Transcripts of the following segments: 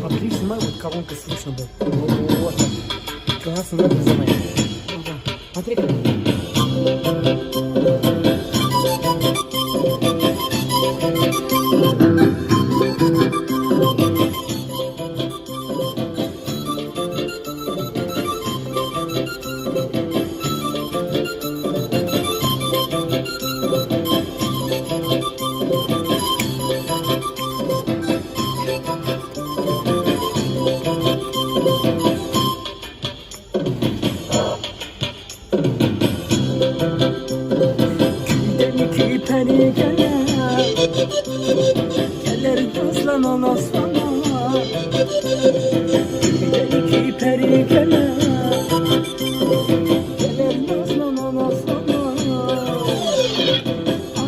Вот клип снимаю, вот колонка слышно будет. Вот так. Классно, да, друзья мои? Смотри, как. Gülden iki peri gelir Gelir gözlenen aslana Gülden iki peri gelir Gelir nazlanan aslana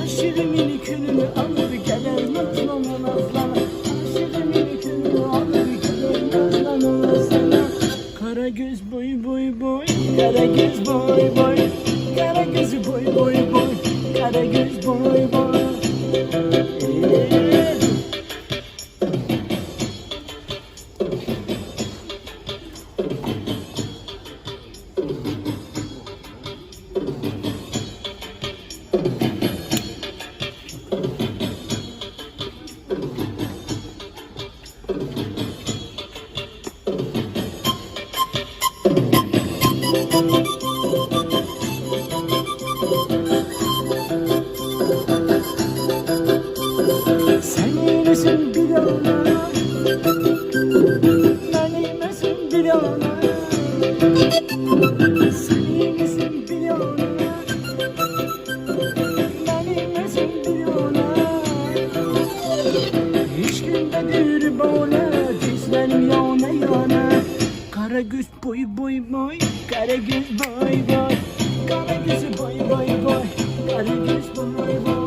Aşırımın külünü alır gelir nazlanan aslana Aşırımın külünü alır gelir nazlanan aslana Kara göz boy boy boy Kara göz boy boy Kara göz boy boy boy Kara göz boy boy Evet. Sen eylesin bir yana Ben eylesin bir yana Sen eylesin bir yana Ben eylesin bir yana Eşkimdedir böyle Gözlerim yana yana Kara göz boy boy boy Kara göz boy boy Kara göz boy boy boy Kara göz boy boy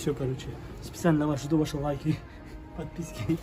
Все, короче, специально для вас жду ваши лайки, подписки.